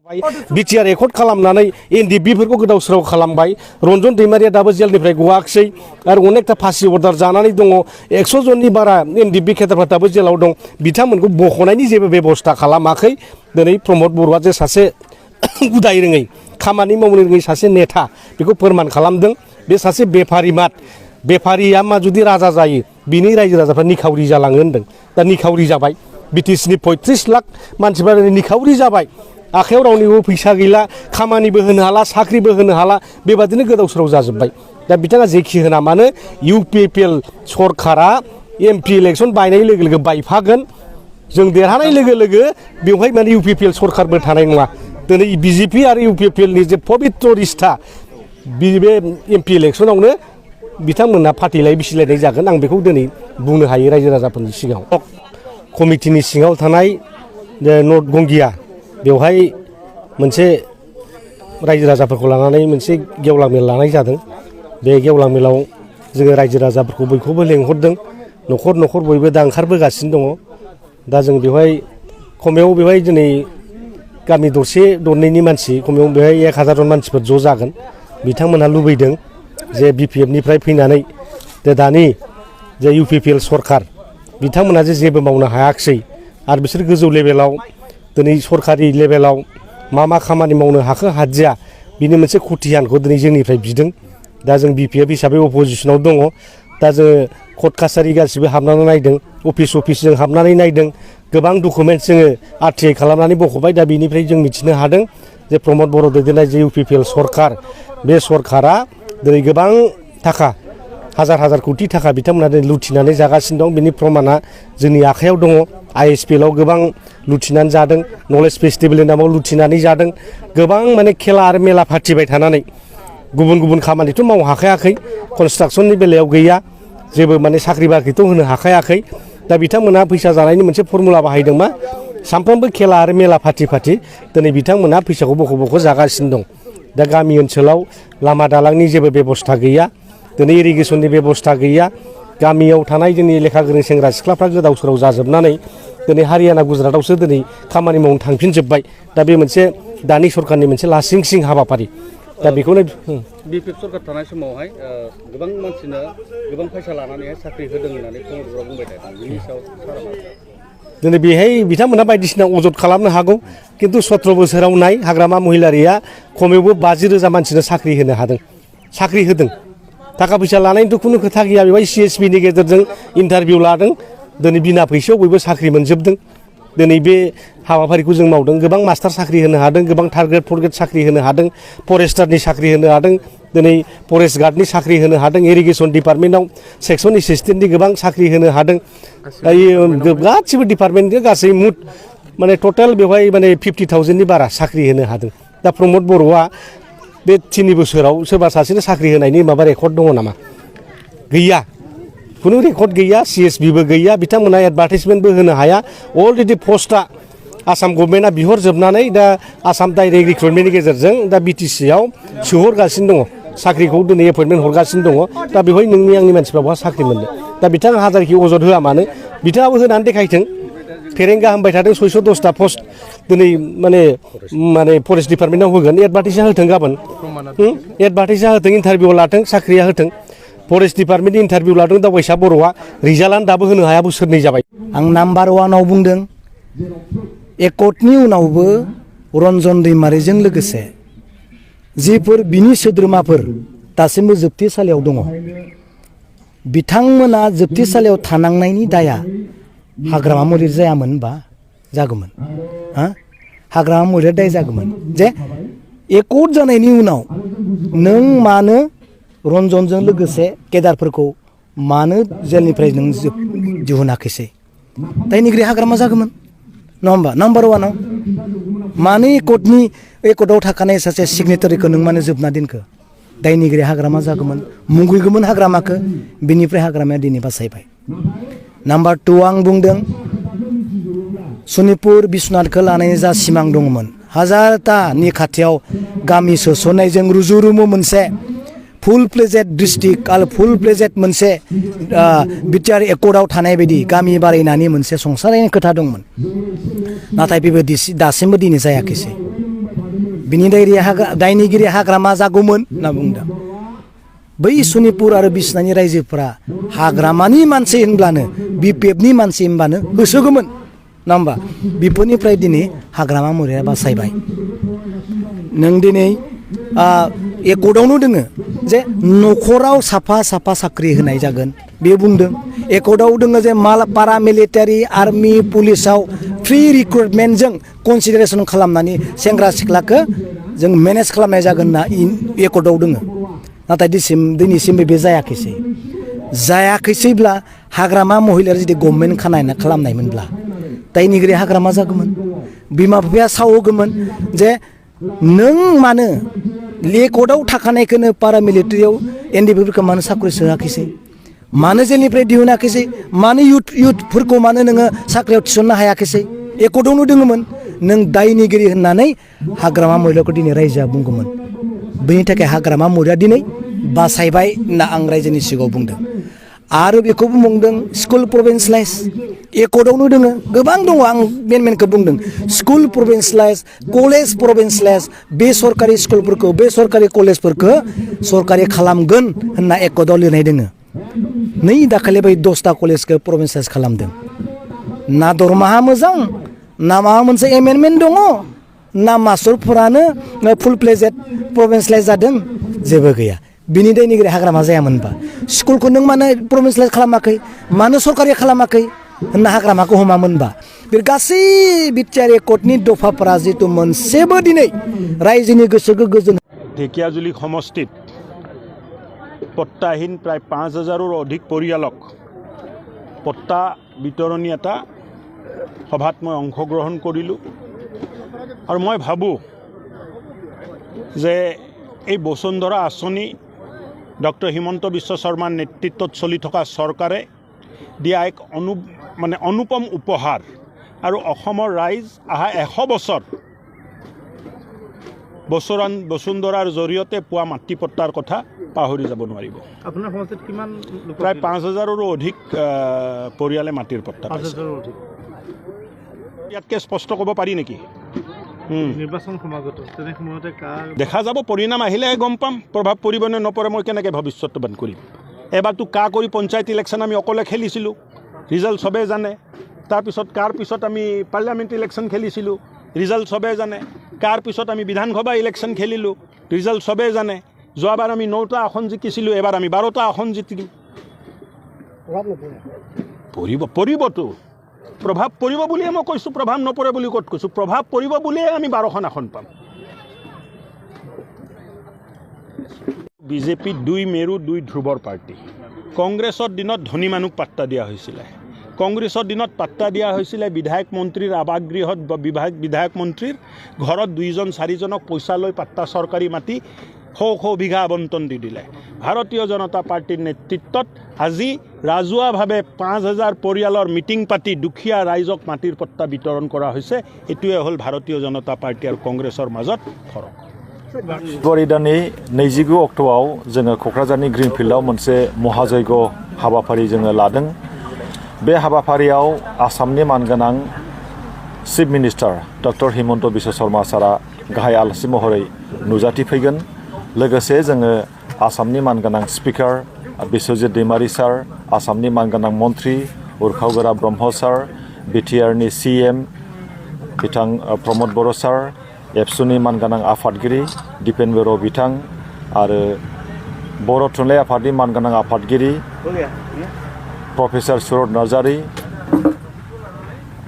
BTR record खालामनानै एनडिबिफोरखौ गोदाव सोराव खालामबाय रन्जन दैमारिया दाबो जेलनिफ्राय गवाखसै आरो अनेकथा फासि अर्डार जानानै दङ 100 जननि बारा एनडिबि केडारफ्रा दाबो जेलाव दं बिथांमोनखौ बख'नायनि जेबो बेबस्था खालामाखै दिनै प्रमद बर'आ जे सासे उदाय रोङै खामानि मावनो रोङै सासे नेता बेखौ फोरमान खालामदों बे सासे बेफारिया मा जुदि राजा जायो बिनि रायजो राजाफ्रा निखावरि जालाङो होनदों दा निखावरि जाबाय बिटिसिनि 35 लाख मानसिफ्रा निखावरि जाबाय आखायाव रावनिबो फैसा गैला खामानिबो होनो हाला साख्रिबो होनो हाला बेबादिनो गोदाव सोराव जाजोब्बाय दा बिथाङा जेखि होना मानो UPPL सरकारा MP इलेक्सन बायनाय लोगो लोगो बायफागोन जों देरहानाय लोगो लोगो बेवहाय माने UPPL सरकारबो थानाय नङा दिनै BJP आरो UPPL नि जे पबित्र रिस्ता बे MP इलेक्सनावनो बिथांमोनहा फाटिलाय बिसिलायनाय जागोन आं बेखौ दिनै बुंनो हायो रायजो राजाफोरनि सिगाङाव कमिटिनि सिङाव थानाय नर्थ गंगिया बेवहाय मोनसे रायजो राजाफोरखौ लानानै मोनसे गेवलां मेल लानाय जादों बे गेवलां मेलाव जोङो रायजो राजाफोरखौ बयखौबो लेंहरदों न'खर न'खर बयबो दा ओंखारबोगासिनो दङ दा जों बेवहाय खमायाव बेवहाय दिनै गामि दरसे दरनैनि मानसि खमायाव बेवहाय 1000 जन मानसिफोर ज' जागोन बिथांमोनहा लुबैदों जे BPFनिफ्राय फैनानै दानि जे UPPL सरकार बिथांमोनहा जे जेबो मावनो हायाखसै आरो बिसोर गोजौ लेभेलाव दिनै सरकारि लेभेलाव मा खामानि मावनो हाखो हादिया बिनि मोनसे खथियानखौ दिनै जोंनिफ्राय बिदों दा जों BPF हिसाबै अपोजिसनाव दङ दा जोङो कर्ट कासारि गासिबो हाबनानै नायदों अफिस जों हाबनानै नायदों गोबां डकुमेन्ट जोङो RTI खालामनानै बख'बाय दा बिनिफ्राय जों मिथिनो हादों जे प्रमद बर' दैदेननाय जे UPPL सरकार बे सरकारा दिनै गोबां थाखा हाजार कोटि थाखा बिथांमोना दिनै लुथिनानै जागासिनो दं बिनि प्रमाना जोंनि आखायाव दङ ISPLआव गोबां लुथिनानै जादों नलेज फेस्टिभेलनि नामाव लुथिनानै जादों गोबां माने खेला आरो मेला फाथिबाय थानानै गुबुन खामानिथ' मावनो हाखायाखै कनस्ट्राक्सननि बेलायाव गैया जेबो माने साख्रि बाख्रिथ' होनो हाखायाखै दा बिथांमोना फैसा जानायनि मोनसे फर्मुला बाहायदों मा सानफ्रोमबो खेला आरो मेला फाथि दिनै बिथांमोना फैसाखौ बख' जागासिनो दं दा गामि ओनसोलाव लामा दालांनि जेबो बेबस्था गैया दिनै इरिगेसननि बेबस्था गैया गामियाव थानाय जोंनि लेखा गोरों सेंग्रा सिख्लाफ्रा गोदाव सोराव जाजोबनानै दिनै हारियाना गुजरातआवसो दिनै खामानि मावनो थांफिनजोब्बाय दा बे मोनसे दानि सरकारनि मोनसे लासिंसिं हाबाफारि दा बेखौनो BPF सरकार थानाय समावहाय गोबां मानसिनो गोबां फैसा लानानैहाय साख्रि होदों होननानै प्रमदआ बुंबाय थादों बिनि सायाव सारा दिनै बेहाय बिथांमोना बायदिसिना अजद खालामनो हागौ किन्तु 17 बोसोराव नाय हाग्रामा महिलारिया खमैबो 50,000 मानसिनो साख्रि होनो हादों साख्रि होदों थाखा फैसा लानायनिथ' खुनु खोथा गैया बेवहाय CSPनि गेजेरजों इन्टारभिउ लादों दिनै बिना फैसायाव बयबो साख्रि मोनजोबदों दिनै बे हाबाफारिखौ जों मावदों गोबां मास्टार साख्रि होनो हादों गोबां थार्ड ग्रेड फर्थ ग्रेड साख्रि होनो हादों फरेस्टारनि साख्रि होनो हादों दिनै फरेस्ट गार्डनि साख्रि होनो हादों इरिगेसन डिपार्टमेन्टआव सेक्सन एसिस्टेन्टनि गोबां साख्रि होनो हादों गासिबो डिपार्टमेन्टनि गासै मुथ माने टटेल बेवहाय माने 50,000नि बारा साख्रि होनो हादों दा प्रमद बर'आ बे 3 बोसोराव सोरबा सासेनो साख्रि होनायनि माबा रेकर्ड दङ नामा गैया खुनु रेकर्ड गैया CSBबो गैया बिथांमोना एडभार्टाइजमेन्टबो होनो हाया अलरेडि पस्टआ आसाम गभर्नमेन्टआ बिहरजोबनानै दा आसाम डाइरेक्ट रिक्रुटमेन्टनि गेजेरजों दा BTCआव सोहरगासिनो दङ साख्रिखौ दिनै एपइन्टमेन्ट हरगासिनो दङ दा बेवहाय नोंनि आंनि मानसिफ्रा बहा साख्रि मोननो दा बिथाङा हाजारखि अजद होआ मानो बिथाङाबो होनानै देखायथों फेरेंगा होनबाय थादों 610टा पस्ट दिनै माने फरेस्ट डिपार्टमेन्टआव होगोन एडभार्टाइजआ होथों गाबोन एडभार्टाइजआ होथों इन्टारभिउ लाथों साख्रिया होथों फरेस्ट डिपार्टमेन्टनि इन्टारभिउ लादों दावबायसा बर'आ रिजाल्टआनो दाबो होनो हाया बोसोरनै जाबाय आं नाम्बार 1आव बुंदों एकटनि उनावबो रन्जन दैमारिजों लोगोसे जिफोर बिनि सोद्रोमाफोर दासिमबो जोबथेसालियाव दङ बिथांमोना जोबथेसालियाव थानांनायनि दाया हाग्रामा मन्दिर जायामोनबा जागौमोन हाग्रामा मन्दिर दाय जागौमोन जे एकट जानायनि उनाव नों मानो रन्जनजों लोगोसे केडारफोरखौ मानो जेलनिफ्राय नों दिहुनाखैसै दायनिगिरि हाग्रामा जागौमोन नङा होमबा नाम्बार 1आव मानो एकटआव थाखानाय सासे सिगनेटारिखौ नों मानो जोबना दोनखो दायनिगिरि हाग्रामा जागौमोन मुगैगौमोन हाग्रामाखौ बिनिफ्राय हाग्रामाया दिनै बासायबाय नाम्बार 2 आं बुंदों सनितपुर बिश्वनाथखौ लानानै जा सिमां दंमोन हाजारटानि खाथियाव गामि सोसननायजों रुजु रुमु मोनसे फुल प्लेजेड डिस्ट्रिक्ट आरो फुल प्लेजेड मोनसे बिटिआर एकर्डआव थानाय बायदि गामि बारायनानै मोनसे संसारनायनि खोथा दंमोन नाथाय बेबायदि दासिमबो दिनै जायाखैसै बिनि दायनिगिरि हाग्रामा जागौमोन होनना बुंदों। बै सनितपुर आरो बिसनानि रायजोफोरा हाग्रामानि मानसि होनब्लानो बिपिएफनि मानसि होनबानो होसोगौमोन नङा होमबा? बेफोरनिफ्राय दिनै हाग्रामा महिलाया बासायबाय। नों दिनै एकर्डआवनो दोङो जे न'खराव साफा साफा साख्रि होनाय जागोन बे बुंदों। एकर्डआव दोङो जे पारा मिलिटारि आर्मि पुलिसाव फ्रि रिक्रुटमेन्टजों कनसिडारेसन खालामनानै सेंग्रा सिख्लाखौ जों मेनेज खालामनाय जागोन होनना एकर्डआव दोङो। नाथाय दिनैसिमबो बे जायाखैसैब्ला हाग्रामा महिलाया जुदि गभर्नमेन्ट खालामनायमोनब्ला दायनिगिरि हाग्रामा जागौमोन। बिमा बिफाया सावगौमोन जे नों मानो एकर्डआव थाखानायखौनो पारामिलिटारियाव एनडिपिफोरखौ मानो साख्रि सोआखैसै, मानो जेलनिफ्राय दिहुनाखैसै, मानो इयुथफोरखौ मानो नोङो साख्रियाव थिसननो हायाखैसै? एकर्डआवनो दोङोमोन। नों दायनिगिरि होननानै हाग्रामा महिलाखौ दिनै रायजोआ बुंगौमोन। बेनि थाखाय हाग्रामा महिलाया दिनै बासायबाय होनना आं रायजोनि सिगाङाव बुंदों। आरो बेखौबो बुंदों स्कुल प्रभिन्सियेलाइज एकर्डआवनो दोङो, गोबां दङ। आं मेनखौ बुंदों स्कुल प्रभिन्सियेलाइज, कलेज प्रभिन्सियेलाइज, बे सरकारि स्कुलफोरखौ बे सरकारि कलेजफोरखौ सरकारि खालामगोन होनना एकर्डआव लिरनाय दोङो। नै दाखालि बै 10टा कलेजखौ प्रभिन्सियेलाइज खालामदों। ना दरमाहा मोजां, ना माबा मोनसे एमेन्डमेन्ट दङ, ना मास्टरफोरानो फुल प्लेजेड प्रभिन्सियेलाइज जादों, जेबो गैया। बिनि दायनिगिरि हाग्रामा जायामोनबा स्कुलखौ नों मानो प्रभिन्सियेलाइज खालामाखै, मानो सरकारि खालामाखै होनना हाग्रामाखौ हमामोनबा? बे गासै बिटिआर एकर्डनि दफाफोरा जितु मोनसेबो दिनै रायजोनि गोसोखौ गोजोन। ঢেকিয়াজুলি সমষ্টিত পট্টাহীন প্ৰায় 5,000ৰো অধিক পৰিয়ালক পট্টা বিতৰণী এটা সভাত মই অংশগ্ৰহণ কৰিলোঁ। আৰু মই ভাবোঁ যে এই বসুন্ধৰা আঁচনি ডক্টৰ হিমন্ত বিশ্ব শৰ্মাৰ নেতৃত্বত চলি থকা চৰকাৰে দিয়া এক অনুপম উপহাৰ। আৰু অসমৰ ৰাইজ অহা 100 বছৰ বসুন্ধৰাৰ জৰিয়তে পোৱা মাটি পট্টাৰ কথা পাহৰি যাব নোৱাৰিব। আপোনাৰ সমষ্টিত কিমান? প্ৰায় 5,000ৰো অধিক পৰিয়ালে মাটিৰ পট্টা পাইছে। ইয়াতকৈ স্পষ্ট ক'ব পাৰি নেকি? নিৰ্বাচন সমাগত তেনে সময়তে দেখা যাব, পৰিণাম আহিলেহে গম পাম প্ৰভাৱ পৰিব নে নপৰে। মই কেনেকৈ ভৱিষ্যতবাণ কৰিম? এবাৰতো কৰি পঞ্চায়ত ইলেকশ্যন আমি অকলে খেলিছিলোঁ, ৰিজাল্ট চবেই জানে। তাৰপিছত পিছত আমি পাৰ্লিয়ামেণ্ট ইলেকশ্যন খেলিছিলোঁ, ৰিজাল্ট চবেই জানে। পিছত আমি বিধানসভা ইলেকশ্যন খেলিলোঁ, ৰিজাল্ট চবেই জানে। যোৱাবাৰ আমি 9টা আসন জিকিছিলোঁ, এবাৰ আমি 12টা আসন জিকিম। পৰিবতো, প্ৰভাৱ পৰিব বুলিয়ে মই কৈছোঁ, প্ৰভাৱ নপৰে বুলি ক'ত কৈছোঁ? প্ৰভাৱ পৰিব বুলিয়ে আমি 12খন আসন পাম। বিজেপি 2 মেৰু 2 ধ্ৰুৱৰ পাৰ্টি। কংগ্ৰেছৰ দিনত ধনী মানুহক পাত্তা দিয়া হৈছিলে। কংগ্ৰেছৰ দিনত পাত্তা দিয়া হৈছিলে বিধায়ক মন্ত্ৰীৰ আৱাসগৃহত, বিধায়ক মন্ত্ৰীৰ ঘৰত 2-4জনক পইচা লৈ পাত্তা চৰকাৰী মাটি শ বিঘা আবণ্টন দি দিলে। ভাৰতীয় জনতা পাৰ্টীৰ নেতৃত্বত আজি ৰাজহুৱাভাৱে 5,000 পৰিয়ালৰ মিটিং পাতি দুখীয়া ৰাইজক মাটিৰ পট্টা বিতৰণ কৰা হৈছে। এইটোৱে হ'ল ভাৰতীয় জনতা পাৰ্টি আৰু কংগ্ৰেছৰ মাজত ফৰক। फेब्रुवारि दाननि 29 अक्ट'आव जोङो क'क्राझारनि ग्रिनफिल्डआव मोनसे महाजयग हाबाफारि जोङो लादों। बे हाबाफारियाव आसामनि मानगोनां chief minister doctor Himanta Biswa Sharma सारा गाहाय आलासि महरै नुजाथिफैगोन। लोगोसे जोङो आसामनि मानगोनां स्पिकार बिश्वजित दैमारी सार, आसामनि मानगोनां मन्त्रि उर्खावगोरा ब्रह्म सार, बिटिआरनि CM बिथां प्रमद बर' सार, एबसुनि मानगोनां आफादगिरि दिपेन बर' बिथां आरो बर' थुनलाइ आफादनि मानगोनां आफादगिरि प्रफेसर सुरज नार्जारी,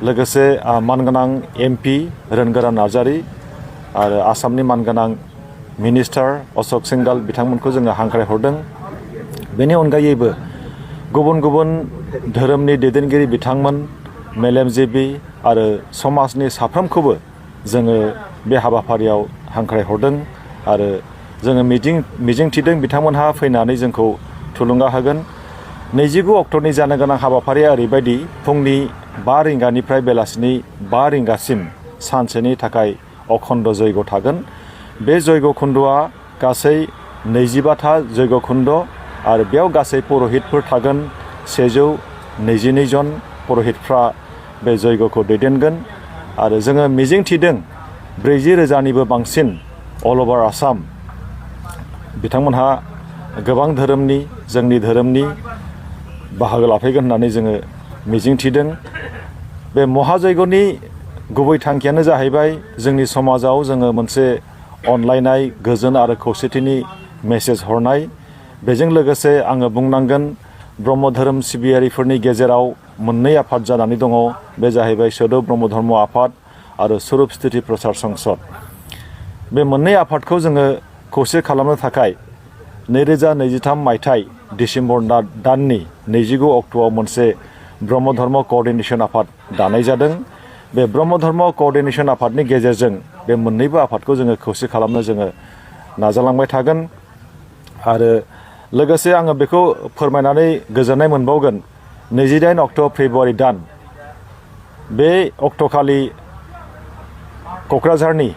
लोगोसे मानगोनां MP रोनगोरा नार्जारी आरो आसामनि मानगोनां मिनिस्टार अशोक सिंगाल बिथांमोनखौ जोङो हांख्रायहरदों। बेनि अनगायैबो गुबुन गुबुन धोरोमनि दैदेनगिरि बिथांमोन, मेलेमजिबि आरो समाजनि साफ्रोमखौबो जोङो बे हाबाफारियाव हांख्रायहरदों आरो जोङो मिजिंथिदों बिथांमोनहा फैनानै जोंखौ थुलुंगा होगोन। 29 अक्ट'नि जानो गोनां हाबाफारिया ओरैबायदि फुंनि 5 रिंगानिफ्राय बेलासिनि 5 रिंगासिम सानसेनि थाखाय अखण्ड जयग थागोन। बे जयग खुन्दआ गासै 25था जयग खुन्द आरो बेयाव गासै पुरहितफोर थागोन। 122 जन पुरहितफ्रा बे जयगखौ दैदेनगोन आरो जोङो मिजिंथिदों 40,000निबो बांसिन अल अभार आसाम बिथांमोनहा गोबां धोरोमनि जोंनि धोरोमनि बाहागो लाफैगोन होननानै जोङो मिजिंथिदों। बे महाजयग'नि गुबै थांखियानो जाहैबाय जोंनि समाजाव जोङो मोनसे अनलायनाय गोजोन आरो खौसेथिनि मेसेज हरनाय। बेजों लोगोसे आङो बुंनांगोन ब्रह्म धोरोम सिबियारिफोरनि गेजेराव मोननै आफाद जानानै दङ। बे जाहैबाय सौद ब्रह्म धर्म आफाद आरो स्वरुप स्थिति प्रसार संसद। बे मोननै आफादखौ जोङो खौसे खालामनो थाखाय 2023 मायथाइ डिसेम्बर दाननि 29 अक्ट'आव मोनसे ब्रह्म धर्म क'अर्डिनेशन आफाद दानाय जादों। बे ब्रह्म धर्म क'अर्डिनेशन आफादनि गेजेरजों बे मोननैबो आफादखौ जोङो खौसे खालामनो जोङो नाजालांबाय थागोन। आरो लोगोसे आङो बेखौ फोरमायनानै गोजोननाय मोनबावगोन 28 अक्ट' फेब्रुवारि दान बे अक्ट'खालि क'क्राझारनि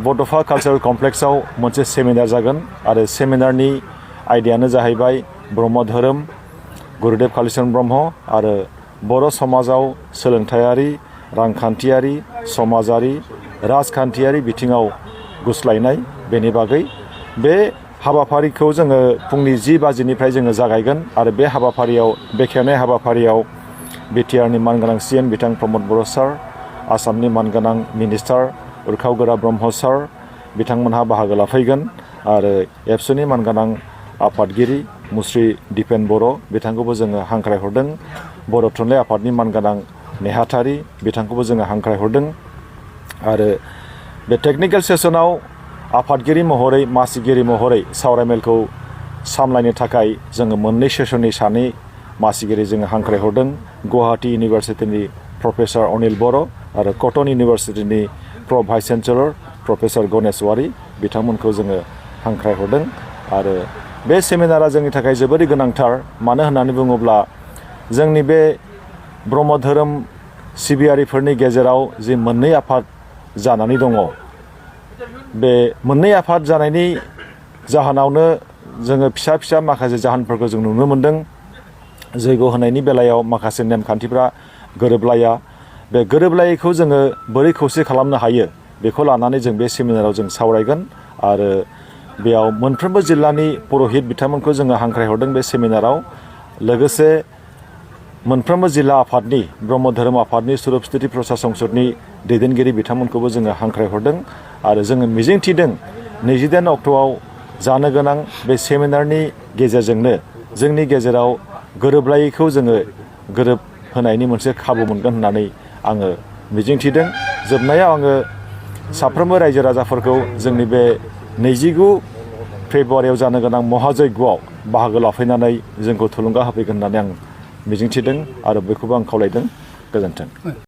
बड'फा कालचारेल कमप्लेक्सआव मोनसे सेमिनार जागोन आरो सेमिनारनि आयदायानो जाहैबाय ब्रह्म धोरोम गुरुदेव कालीचरण ब्रह्म आरो बर' समाजाव सोलोंथायारि रांखान्थियारि समाजारि राजखान्थियारि बिथिङाव गुस्लायनाय बेनि बागै। बे हाबाफारिखौ जोङो फुंनि 10 बाजिनिफ्राय जोङो जागायगोन आरो बे हाबाफारियाव बेखेवनाय हाबाफारियाव बिटिआरनि मानगोनां CM बिथां प्रमद बर' सार, आसामनि मानगोनां मिनिस्टार उरखाव-गोरा ब्रह्म सार बिथांमोनहा बाहागो लाफैगोन आरो एबसुनि मानगोनां आफादगिरि मुस्रि दिपेन बर' बिथांखौबो जोङो हांख्रायहरदों। बर' थुनलाइ आफादनि मानगोनां नेहाथारि बिथांखौबो जोङो हांख्रायहरदों। आरो बे टेकनिकेल सेसनाव आफादगिरि महरै मासिगिरि महरै सावरायमेलखौ सामलायनो थाखाय जोङो मोननै सेसननि सानै मासिगिरि जोङो हांख्रायहरदों। गुवाहाटी इउनिभार्सिटिनि प्रफेसर अनिल बर' आरो कटन इउनिभार्सिटिनि प्र भाइस चेन्सेलर प्रफेसर गणेश वारि बिथांमोनखौ जोङो हांख्रायहरदों। आरो बे सेमिनारा जोंनि थाखाय जोबोरै गोनांथार। मानो होननानै बुङोब्ला जोंनि बे ब्रह्म धोरोम सिबियारिफोरनि गेजेराव जि मोननै आफाद जानानै दङ, बे मोननै आफाद जानायनि जाहोनावनो जोङो फिसा फिसा माखासे जाहोनफोरखौ जों नुनो मोन्दों। जैग' होनायनि बेलायाव माखासे नेमखान्थिफ्रा गोरोबलाया। बे गोरोबलायैखौ जोङो बोरै खौसे खालामनो हायो बेखौ लानानै जों बे सेमिनाराव जों सावरायगोन। आरो बेयाव मोनफ्रोमबो जिल्लानि पुर'हित बिथांमोनखौ जोङो हांख्रायहरदों बे सेमिनाराव। लोगोसे मोनफ्रोमबो जिल्ला आफादनि ब्रह्म धोरोम आफादनि स्वरुप स्थिति प्रसार संसदनि दैदेनगिरि बिथांमोनखौबो जोङो हांख्रायहरदों। आरो जोङो मिजिंथिदों 28 अक्ट'आव जानो गोनां बे सेमिनारनि गेजेरजोंनो जोंनि गेजेराव गोरोबलायैखौ जोङो गोरोबहोनायनि मोनसे खाबु मोनगोन होननानै आङो मिजिंथिदों। जोबनायाव आङो साफ्रोमबो रायजो राजाफोरखौ जोंनि बे 29 फेब्रुवारियाव जानो गोनां महाजयग'आव बाहागो लाफैनानै जोंखौ थुलुंगा होफैगोन होननानै आं मिजिंथिदों आरो बेखौबो आं खावलायदों। गोजोन्थों।